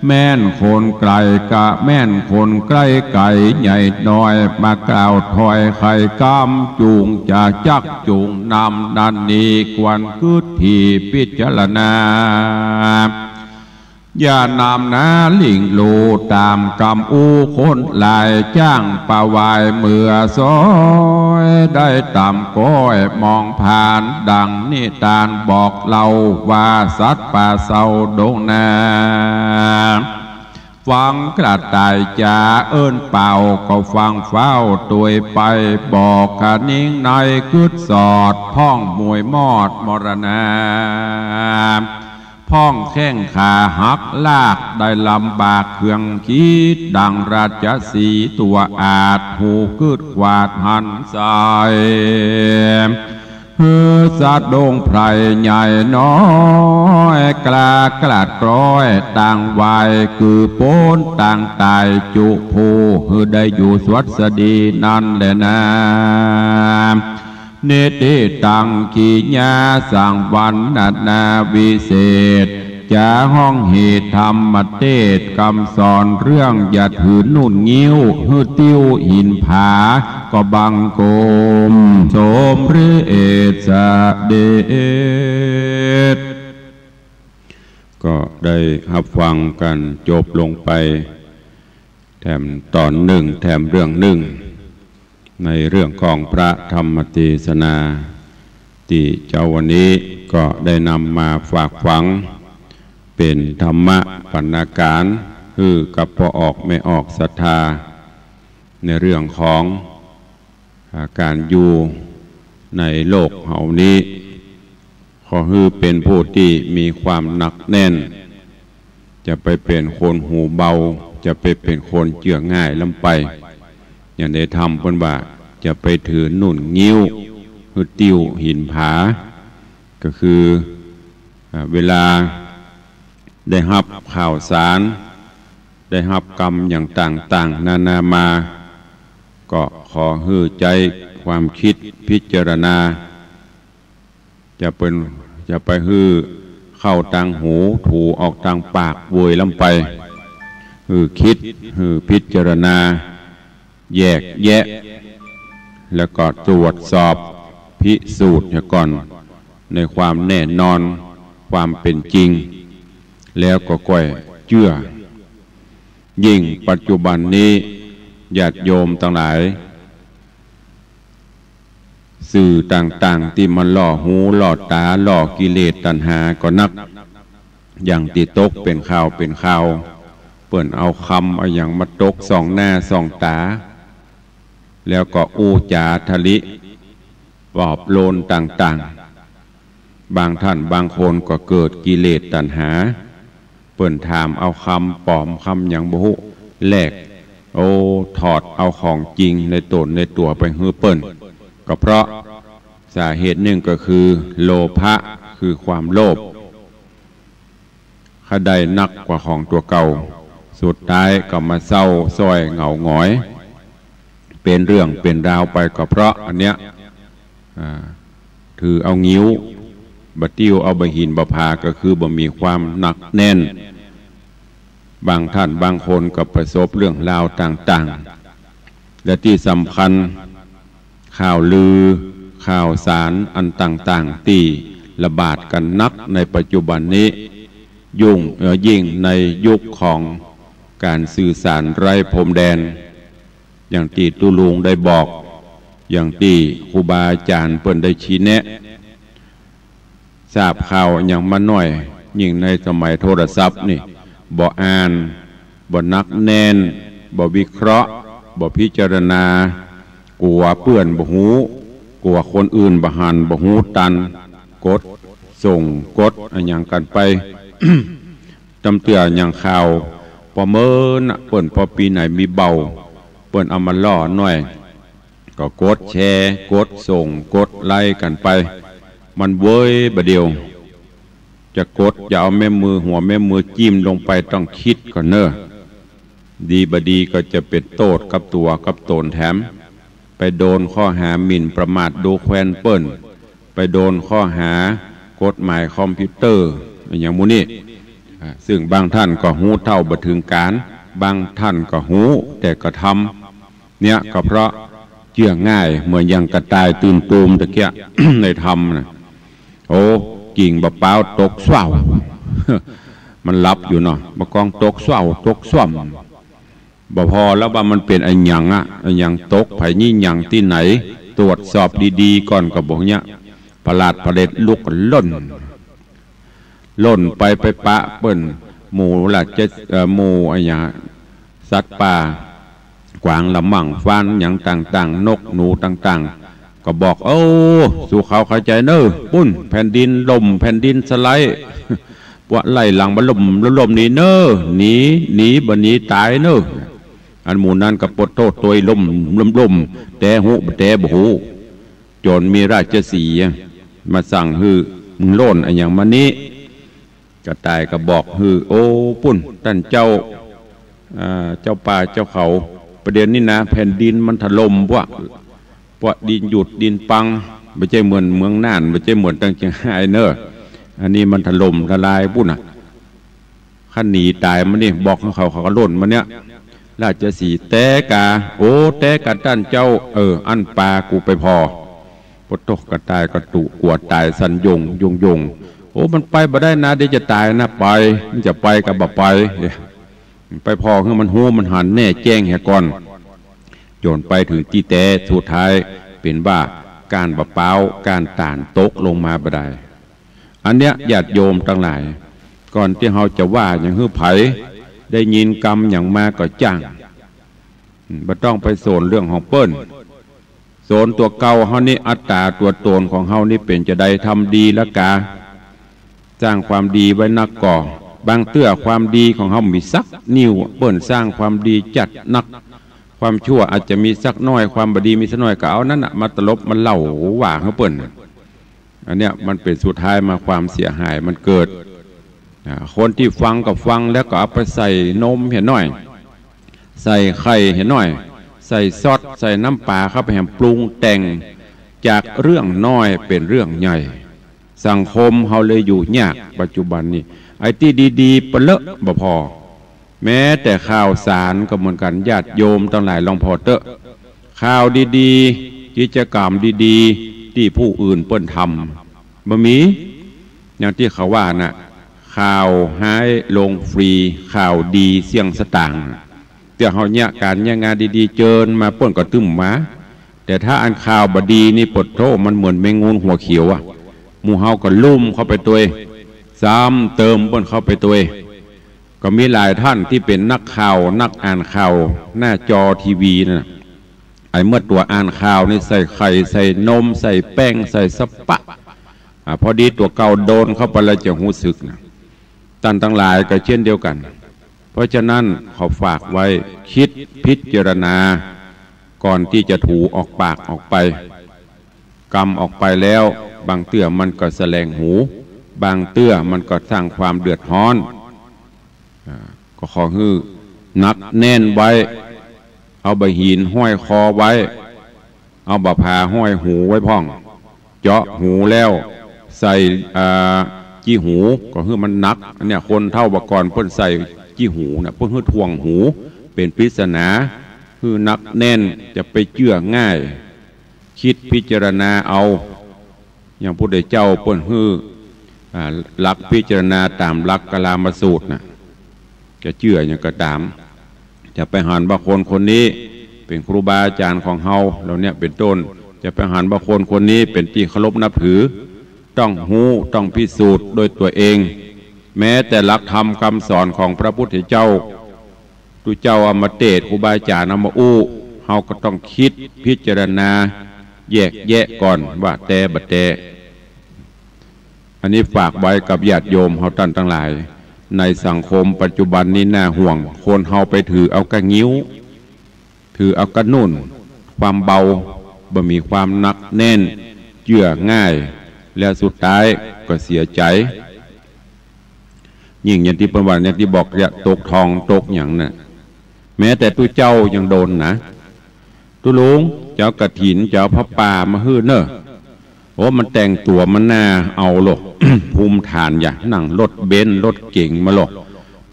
แม่นคนไกลก็แม่นคนใก้ไก๋ ใหญ่น้อยมากล่าวถ้อยใค่กำ จุ่งจะจักจุ่งนำนั้นนี้ ควรกึ๊ดถี่พิจารณา อย่านำนาหลิ่งหลู่ต๋ามกำอู้คนหลาย จ้างปะวายเมือซอย ได้ต๋ามก้อยมองผ่าน ดั่งนิตานบอกเล่าว่า สัตว์ป่าเศร้าดงนา ฟังกระต่ายจ๋าเอิ้นเป่าก็ฟังฟ้าวตวยไป บอกขะนิงในกึ๊ดสอด พ่องมวยมอดมรณา พ่องแข้งขาหักลากได้ลำบากเครื่องขีด ดั่งราชสีห์ตั๋วอาช หูกึ๊ดขวาดหันใส่ หื้อสะดุ้งไพร่ใหญ่น้อย กล้ากลาดกล้อยตางวาย คือป๊นตางต๋ายจุผู้ หื้อได้อยู่สวัสดีนั้นแลนา นิติตัง กิริยาสังวรรณนาวิเศษ จ๋าฮ้องเหตุธรรมเตสน์ กำสอนเรื่องอย่าถือนุ่นงิ้ว หื้อติ้วหินผา ก็บังคมสมเร็จเสด็จ ก็ได้ฮับฟังกั๋นจบลงไป แถมต๋อนนึ่ง แถมเรื่องนึ่ง ในเรื่องของพระธรรมเตสนา ตี้เจ๊าวันนี้ก็ได้นำมาฝากฝัง เป๋นธรรมะบรรณาการ หื้อกับป้อออกแม่ออกศรัทธา ในเรื่องของ อ่า ก๋านอยู่ในโลกเฮานี้ ขอหื้อเป๋นผู้ตี้มีความหนักแน่น จะไปเป๋นคนหูเบา จะไปเป๋นคนเจื้อง่ายล้ำไป อย่างในธรรมเปิ้นว่า จะไปถือนุ่นงิ้ว หื้อติ้วหินผา ก็คือ อ่า เวลาได้ฮับข่าวสาร ได้ฮับกำอย่างต่างๆ นานามา ก็ขอหื้อใจ๊ความกึ๊ดพิจารณา จะเป๋น จะไปหื้อเข้าตางหู ถูออกตางปากเวยล้ำไป หื้อกึ๊ด หื้อพิจารณา แยกแยะ แล้วก็ตรวจสอบพิสูจน์เหียก่อน ในความแน่นอน ความเป๋นจริง แล้วก็ก้อยเจื้อ ยิ่งปัจจุบันนี้ ญาติโยมตังหลาย สื่อต่างๆ ตี้มันล่อหูล่อต๋า ล่อกิเลสตัณหาก็นัก อย่างตี้ตกเป๋นข่าวเป๋นข่าว เปิ้นเอากำเอาหยังมาตกส่องหน้าส่องต๋า แล้วก็อู้จ๋าทะลิปลอบโลนต่างๆ บางท่านบางคนก็เกิดกิเลสตัณหา เปิ้นถามเอากำป๋อมกำหยังบ่ฮู้ แลก โอ้ ถอดเอาของจริงในต๋นในตั๋วไปหื้อเปิ้น ก็เพราะสาเหตุนึ่งก็คือโลภะ คือความโลภ ใค่ได้นักกว่าของตั๋วเก่า สุดท้ายก็มาเศร้าส้อยเหงาหงอย เป๋นเรื่องเป๋นราวไป ก็เพราะอันเนี้ย อ่า ถือเอางิ้ว บ่าติ้วเอาบ่าหินบ่าผา ก็คือบ่มีความหนักแน่น บางท่านบางคนก็ประสบเรื่องราวต่างๆ และตี้สำคัญ ข่าวลือ ข่าวสารอันต่างๆ ตี้ระบาดกั๋นนักในปัจจุบันนี้ ยุ่ง เอ่อ ยิ่งในยุคของก๋านสื่อสารไร้พรมแดน อย่างตี้ตุ๊ลุงได้บอก อย่างตี้ครูบาอาจ๋ารย์เปิ้นได้ชี้แนะ ทราบข่าวหยังมาหน้อย ยิ่งในสมัยโทรศัพท์นี่ บ่อ่าน บ่หนักแน่น บ่วิเคราะห์ บ่พิจารณา กั๋วเปื้อนบ่ฮู้ กั๋วคนอื่นบ่หัน บ่ฮู้ตัน กดส่ง กดอะหยังกั๋นไป ตำเตื้ออย่างข่าว ปอเมินน่ะ เปิ้นปอปี๋ไหนมีเบา เปิ้นเอามาล่อหน้อย ก็กดแชร์ กดส่ง กดไลก์กั๋นไป มันเวยบ่าเดี่ยว จะกด จะเอาแม่มือ หัวแม่มือจิ้มลงไป ต้องกึ๊ดก่อนเน่อ ดีบ่าดีก็จะเป๋นโต้ษกับตั๋วกับต๋นแถม ไปโดนข้อหาหมิ่นประมาทดูแควนเปิ้น ไปโดนข้อหากฎหมายคอมพิวเตอร์ อะหยังหมู่นี้ อ่า ซึ่งบางท่านก็ฮู้เต้าบ่เถิงก๋าน บางท่านก็ฮู้แต่กระทำ เนี่ยก็เพราะเจื้อง่าย เหมือนอย่างกระต่ายตื่นตูมตะเกียะ ในธรรมน่ะ โอ้ กิ่งบ่าป๊าวตกส้วว มันหลับอยู่เนาะ บ่ากองตกส้วว ตกส้วม บ่พอแล้วว่ามันเป๋นอะหยังอะ อะหยังตก ใผหยิบหยังตี้ไหน ตรวจสอบดีๆ ก่อนก็บ่าเยียะ ผลาดผลิตลุกล่น ล่นไป ไปปะเปิ้น หมู่ราช เอ่อ หมู่อะหยัง สัตว์ป่า กวางละมั่ง ฟานหยังต่างๆ นกหนูต่างๆ ก็บอก โอ้ สู้เขาเข้าใจ๋เน่อ ปุ้น แผ่นดินล่ม แผ่นดินสไลด์ ปะไล่หลังบ่าล่ม ล่มหนีเน่อ หนี หนี บ่หนีต๋ายเน่อ อันหมู่นั้นก็ปะโต้ตวยล่ม ล่ม ล่ม แต๊ฮู้บ่แต๊บ่ฮู้ จ๋นมีราชสีห์มาสั่งหื้อ มึงโล่นอะหยังมานี้ กระต่ายก็บอกหื้อ โอ้ ปุ้น ต้านเจ้า อ่า เจ้าป่าเจ้าเขา ประเดี๋ยวนี้นะ แผ่นดินมันถล่มปะ ปะดินหยุดดินปัง บ่ใจ้เหมือนเมืองน่าน บ่ใจ้เหมือนตังเจียงฮายเน่อ อันนี้มันถล่มทลายปุ้นน่ะ คันหนีต๋ายมานี่ บอกหื้อเขา เขาก็ล่นมาเนี่ย ราชสีห์ แต๊กา โอ้ แต๊กาต้านเจ้า เออ อั้นปากูไปผ่อ ปะโต๊ะ กระต่ายกระตุกกั๋วต๋ายสั่นโยงโยงโยง โอ้ มันไปบ่ได้นา เดี๋ยวจะต๋ายนา ไป มันจะไปก็บ่ไป ไปผ่อหื้อมันฮู้มันหันแน่แจ้งเหียก่อน จ๋นไปเถิงตี้แต๊ สุดท้ายเป๋นว่าก้านบ่าป๊าว ก้านต๋าลตกลงมาบ่ได้ อันเนี้ยญาติโยมตังหลาย ก่อนตี้เฮาจะว่าหยังหื้อใผ ได้ยินกำหยังมาก็จ้าง อืม บ่ต้องไปสนเรื่องของเปิ้น สนตั๋วเก่าเฮานี่ อัตต๋าตั๋วต๋นของเฮานี่เป๋นจาใด ทำดีละกา สร้างความดีไว้นักก่อ บางเตื้อความดีของเฮาบ่มีสักนิ้ว เปิ้นสร้างความดีจัดหนัก ความชั่วอาจจะมีสักน้อย ความบ่ดีมีสักน้อย ก็เอานั้นน่ะมาตลบมาเล่าว่าหื้อเปิ้นน่ะ อันเนี้ยมันเป๋นสุดท้ายมาความเสียหายมันเกิด อ่า คนตี้ฟังก็ฟังแล้วก็เอาไปใส่นมเหียหน้อย ใส่ไข่เหียหน้อย ใส่ซอส ใส่น้ำป๋าเข้าไปแหมปรุงแต่ง จากเรื่องน้อยเป๋นเรื่องใหญ่ สังคมเฮาเลยอยู่ยากปัจจุบันนี้ ไอ้ตี้ดีๆ ปะเลอะบ่ผ่อ แม้แต่ข่าวสารก็เหมือนกั๋น ญาติโยมตังหลายลองผ่อเต๊อะ ข่าวดีๆ กิจกรรมดีๆ ตี้ผู้อื่นเปิ้นทำ บ่มี อย่างตี้เขาว่าน่ะ ข่าวฮ้ายลงฟรี ข่าวดีเสี้ยงสตางค์ เตื้อเฮาเยียะก๋านเยียะงานดีๆ เจิญมาเปิ้นก็ตึ้มมา แต่ถ้าอันข่าวบ่ดีนี่ ปะโต๊ะ มันเหมือนแมงงูหัวเขียวอะ หมู่เฮาก็ลุ่มเข้าไปตวย ซ้ำเติมเปิ้นเข้าไปตวย ก็มีหลายท่านตี้เป๋นนักข่าว นักอ่านข่าว หน้าจอทีวีนั่นน่ะ ไอ้เมื่อตั๋วอ่านข่าวนี่ใส่ไข่ ใส่นม ใส่แป้ง ใส่สะปะ อ่า พอดีตั๋วเก่าโดนเข้าไปแล้วจะฮู้สึกนะ ต้านตังหลายก็เช่นเดียวกั๋น เพราะฉะนั้นขอฝากไว้ กึ๊ดพิจารณา ก่อนตี้จะถูออกปากออกไป กำออกไปแล้ว บางเตื้อมันก็แสลงหู บางเตื้อมันก็สร้างความเดือดฮ้อน อ่า ก็ขอหื้อหนักแน่นไว้ เอาบ่าหินห้อยคอไว้ เอาบ่าผาห้อยหูไว้พ่อง เจาะหูแล้วใส่ อ่า จี้หู ก็หื้อมันหนัก อันเนี้ยคนเฒ่าบ่าก่อนเปิ้นใส่จี้หูน่ะ เปิ้นหื้อถ่วงหู เป๋นปริศนา หื้อหนักแน่น จะไปเจื้อง่าย กึ๊ดพิจารณาเอา อย่างพระพุทธเจ้าเปิ้นหื้อ อ่า หลักพิจารณาต๋ามหลักกาลามสูตรน่ะ จะเจื้อหยังก็ต๋าม จะไปหันว่าคนคนนี้เป๋นครูบาอาจ๋ารย์ของเฮา เหล่าเนี้ยเป๋นต้น จะไปหันว่าคนคนนี้เป๋นตี้เคารพนับถือ ต้องฮู้ ต้องพิสูจน์ด้วยตั๋วเอง แม้แต่หลักธรรมกำสอนของพระพุทธเจ้า ตุ๊เจ้าเอามาเตศน์ ครูบาอาจ๋ารย์เอามาอู้ เฮาก็ต้องกึ๊ดพิจารณา แยกแยะก่อนว่าแต๊บ่แต๊ อันนี้ฝากไว้กับญาติโยมเฮาต้านตังหลาย ในสังคมปัจจุบันนี้น่าห่วง คนเฮาไปถือเอากะงิ้ว ถือเอากะนุ่น ความเบา บ่มีความหนักแน่น เจื้อง่าย แล้วสุดท้ายก็เสียใจ๋ ยิ่งอย่างตี้เปิ้นว่า อย่างตี้บอก อย่าตกทองตกหยังน่ะ แม้แต่ตุ๊เจ้ายังโดนนะ ตุ๊ลุง จะเอากฐิน จะเอาผ้าป่ามาหื้อเน่อ โอ้ มันแต่งตั๋วมันน่าเอาโล ภูมิฐานอย่า นั่งรถเบนซ์รถเก๋งมาโล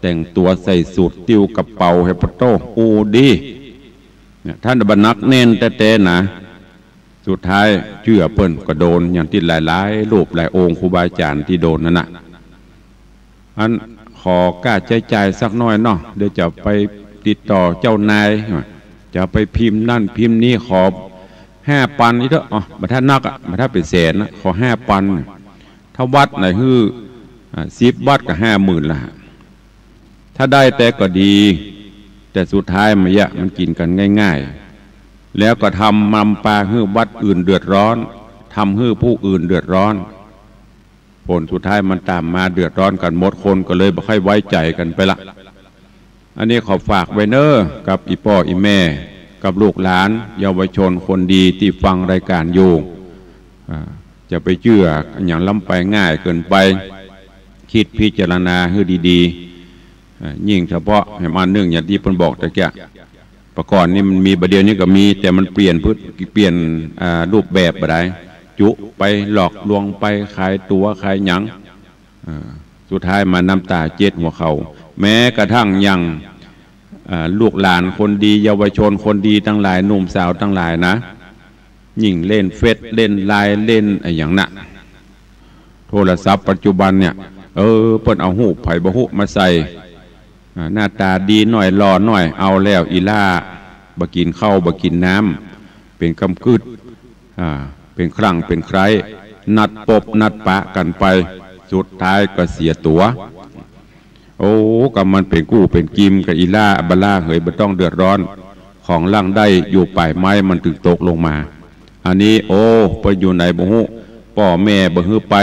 แต่งตั๋วใส่สูท ติ้วกระเป๋า เฮปะโต้ อู้ดี เนี่ย ถ้าบ่หนักแน่นแต๊ๆ นะ สุดท้ายเจื้อเปิ้นก็โดน อย่างตี้หลายๆ รูปหลายองค์ครูบาอาจ๋ารย์ตี้โดนนั่นน่ะ อันขอก้าใจ๊จ่ายสักหน้อยเนาะ เดี๋ยวจะไปติดต่อเจ้านาย จะไปพิมพ์นั่นพิมพ์นี่ ขอห้าปันนี่เต๊อะ อ๋อ บ่ถ้านักอะ บ่ถ้าเป๋นแสนนะ ขอห้าปัน ถ้าวัดไหนหื้อ อ่า สิบวัดก็ห้าหมื่นละ ถ้าได้แต๊ก็ดี แต่สุดท้ายมายะ มันกิ๋นกั๋นง่ายๆ แล้วก็ทำนำปาหื้อวัดอื่นเดือดร้อน ทำหื้อผู้อื่นเดือดร้อน ผลสุดท้ายมันต๋ามมาเดือดร้อนกั๋นหมด คนก็เลยบ่ค่อยไว้ใจ๋กั๋นไปละ อันนี้ขอฝากไว้เน่อ กับอี่ป้ออี่แม่ กับลูกหลาน เยาวชนคนดีตี้ฟังรายการอยู่ อ่า จะไปเจื้อหยังล้ำไปง่ายเกินไป กึ๊ดพิจารณาหื้อดีๆ อ่า ยิ่งเฉพาะแหมอันนึ่งอย่างตี้เปิ้นบอกตะเกียะ ปะก่อนนี่มันมี บ่าเดี่ยวนี้ก็มี แต่มันเปลี่ยนพฤติ เปลี่ยน อ่า รูปแบบบ่าดาย จุไปหลอกลวงไป ขายตั๋วขายหยัง อ่า สุดท้ายมาน้ำต๋าเจ็ดหัวเข่า แม้กระทั่งอย่าง อ่า ลูกหลานคนดี เยาวชนคนดีตังหลาย หนุ่มสาวตังหลายนะ ยิ่งเล่นเฟซ เล่นไลน์ เล่นอะหยังน่ะ โทรศัพท์ปัจจุบันเนี่ย เออ เปิ้นเอาฮูปใผบ่ฮู้มาใส่ อ่า หน้าต๋าดีหน้อย หล่อหน้อย เอาแล้ว อีหล้า บ่กิ๋นข้าว บ่กิ๋นน้ำ เป๋นกำกึ๊ด อ่า เป๋นครั้งเป๋นคราว นัดปบนัดปะกั๋นไป สุดท้ายก็เสียตั๋ว โอ้ ก็มันเป๋นกู้เป๋นกิมกับอีหล้า บ่หล้าเหย บ่ต้องเดือดร้อน ของหลังได้อยู่ป๋ายไม้มันตึงตกลงมา อันนี้ โอ้ ไปอยู่ไหนบ่ฮู้ ป้อแม่บ่หื้อไป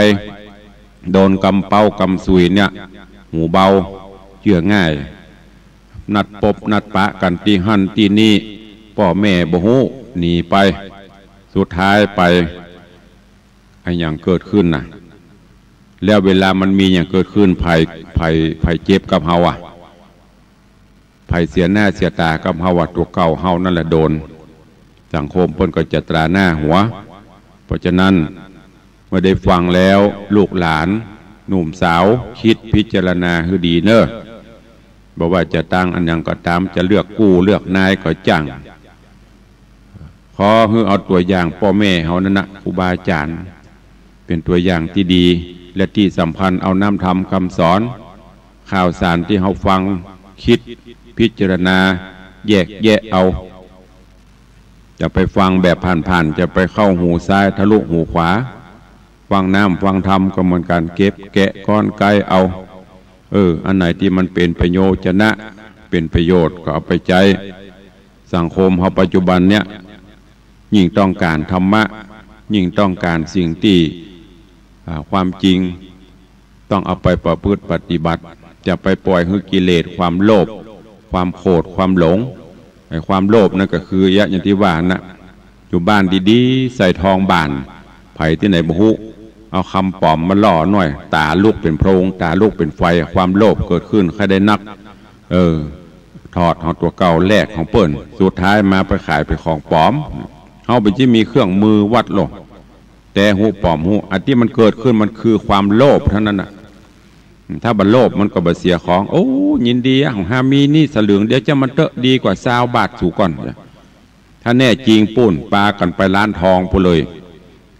โดนกำเป๊ากำสุยเนี่ย หูเบา เจื้อง่าย นัดปบนัดปะกั๋นตี้หั้นตี้นี่ ป้อแม่บ่ฮู้ หนีไป สุดท้ายไป อะหยังเกิดขึ้นน่ะ แล้วเวลามันมีหยังเกิดขึ้น ใผ ใผ ใผเจ็บกับเฮาอะ ใผเสียหน้าเสียต๋ากับเฮาอะ ตั๋วเก่าเฮานั่นแหละโดน สังคมเปิ้นก็จะตราหน้าหัว เพราะฉะนั้น เมื่อได้ฟังแล้ว ลูกหลาน หนุ่มสาว กึ๊ดพิจารณาหื้อดีเน่อ บ่ว่าจะตางอะหยังก็ต๋าม จะเลือกกู้เลือกนายก็จ้าง ขอหื้อเอาตั๋วอย่างป้อแม่เฮานั่นนะ ครูบาอาจ๋ารย์ เป๋นตั๋วอย่างตี้ดี และตี้สำคัญเอานำธรรมกำสอน ข่าวสารตี้เฮาฟัง กึ๊ดพิจารณา แยกแยะเอา จะไปฟังแบบผ่านๆ จะไปเข้าหูซ้ายทะลุหูขวา ฟังนำฟังธรรมก็เหมือนกั๋น เก็บแกะก้อนไกเอา เออ อันไหนตี้มันเป๋นประโยชน์จะนะ เป๋นประโยชน์ก็เอาไปใจ๊ สังคมเฮาปัจจุบันเนี่ย ยิ่งต้องก๋านธรรมะ ยิ่งต้องก๋านสิ่งตี้ อ่า ความจริง ต้องเอาไปประพฤติปฏิบัติ จะไปปล่อยหื้อกิเลส ความโลภ ความโกรธ ความหลง ไอ้ความโลภนั่นก็คือ อย่างตี้ว่านะ อยู่บ้านดีๆ ใส่ทองบ้าน ใผตี้ไหนบ่ฮู้ เอาคำปลอมมาหล่อหน่อย ต๋าลุกเป๋นโพลง ต๋าลุกเป๋นไฟ ความโลภเกิดขึ้น ใค่ได้นัก เออ ถอดของตั๋วเก่า แลกของเปิ้น สุดท้ายมาไปขายเป๋นของปลอม เฮาเป๋นตี้มีเครื่องมือวัดโลก แต่ฮู้ปลอมฮู้ อันตี้มันเกิดขึ้นมันคือความโลภเต้านั้นน่ะ ถ้าบ่โลภมันก็บ่เสียของ โอ้ ยินดีอะ ของห้ามีนี่สลึงเดียว เจ้ามันเต๊อะ ดีกว่าซาวบาทสูก่อน ถ้าแน่จริงปู้น ปากั๋นไปร้านทองปู้นเลย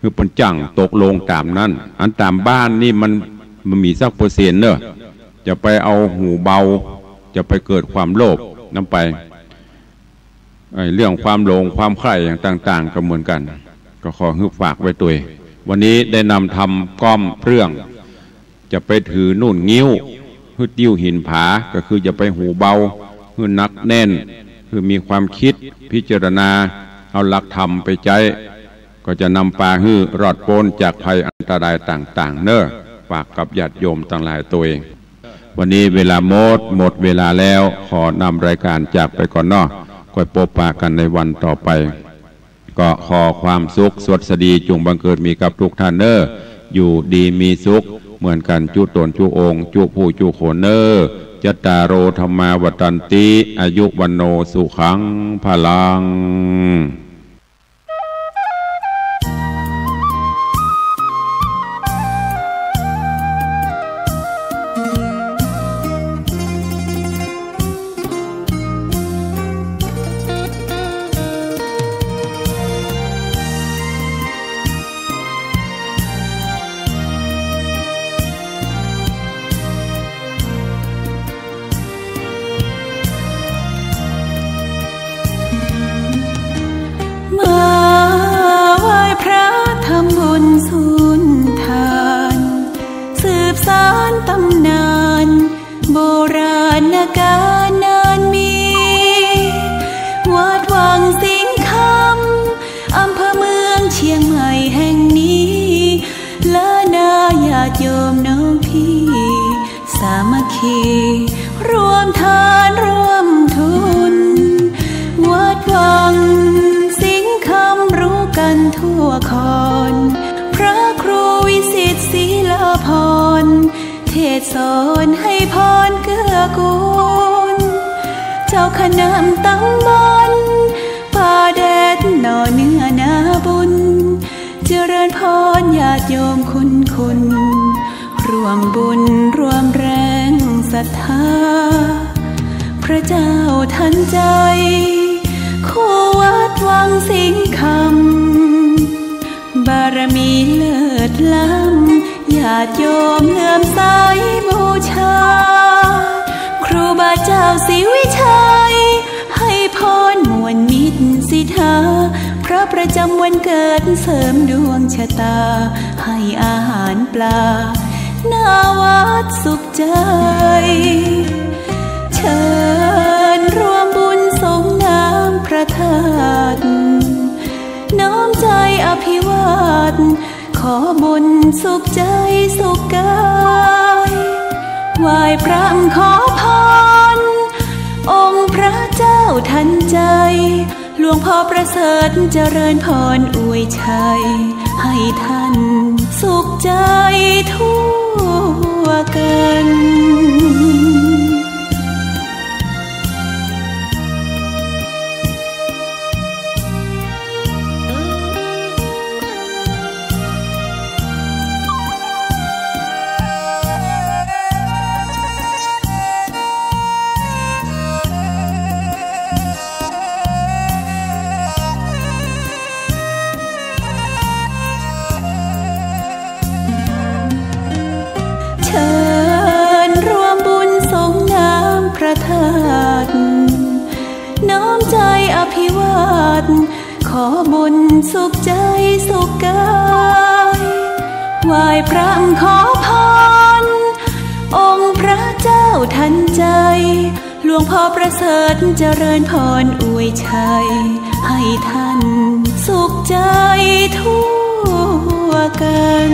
คือเปิ้นจ้างตกลงต๋ามนั้น อันต๋ามบ้านนี่มัน มันมีสักเปอร์เซ็นต์เน่อ จะไปเอาหูเบา จะไปเกิดความโลภนำไป ไอ้เรื่องความหลงความใคร่อย่างต่างๆ ก็เหมือนกั๋น ก็ขอหื้อฝากไว้ตวย วันนี้ได้นำธรรมก้อมเรื่อง จะไปถือนุ่นงิ้ว หื้อติ้วหินผา ก็คือจะไปหูเบา หื้อหนักแน่น หื้อมีความกึ๊ดพิจารณา เอาหลักธรรมไปใจ๊ ก็จะนำปาหื้อรอดป๊นจากภัยอันตรายต่างๆ เน่อ ฝากกับญาติโยมตังหลายตวย วันนี้เวลาหมด หมดเวลาแล้ว ขอนำรายการจากไปก่อนเนาะ ค่อยปบปะกั๋นในวันต่อไป ก็ขอความสุขสวัสดีจุ่งบังเกิดมีกับทุกท่านเน่อ อยู่ดีมีสุขเหมือนกั๋นจุ๊ต๋นจุ๊องค์ จุ๊ผู้จุ๊คนเน่อ จัตตาโร ธัมมา วัฑฒันติ อายุ วัณโณ สุขัง พลัง มาไหว้พระทำบุญสุนทาน สืบสานต๋ำนาน โบราณกาลนานมี วัดวังสิงห์คำ อำเภอเมืองเชียงใหม่แห่งนี้ และนาญาติโยมน้องพี่ สามัคคี ร่วมทานร่วมทุน วัดวังสิงห์คำรู้กั๋นทั่วคอน พระครูวิสิตศรีลาภรณ์ เทศน์สอนให้พรเกื้อกูล เจ้าคณะต๋ำบล ป่าแดดหน่อเนื้อนาบุญ เจริญพรญาติโยมคุณคุณ ร่วมบุญร่วมแรง ศรัทธา พระเจ้าทันใจ คู่วัดวังสิงห์คำ บารมีเลิศล้ำ ญาติโยมเลื่อมใสบูชา ครูบาเจ้าศรีวิชัย ให้พรม่วนมิตรสิทธา พระประจำวันเกิดเสริมดวงชะตา ให้อาหารปลา หน้าวัดสุขใจ เชิญร่วมบุญสรงน้ำพระธาตุ น้อมใจอภิวาท ขอบุญสุขใจสุขกาย ไหว้พระขอพร องค์พระเจ้าทันใจ หลวงพ่อประเสริฐเจริญพรอวยชัย ให้ท่านสุขใจทั่วกัน เชิญร่วมบุญสรงน้ำพระธาตุ น้อมใจอภิวาท ขอบุญสุขใจสุขกาย ไหว้พระขอพร องค์พระเจ้าทันใจ หลวงพ่อประเสริฐเจริญพรอวยชัย ให้ท่านสุขใจทั่วกัน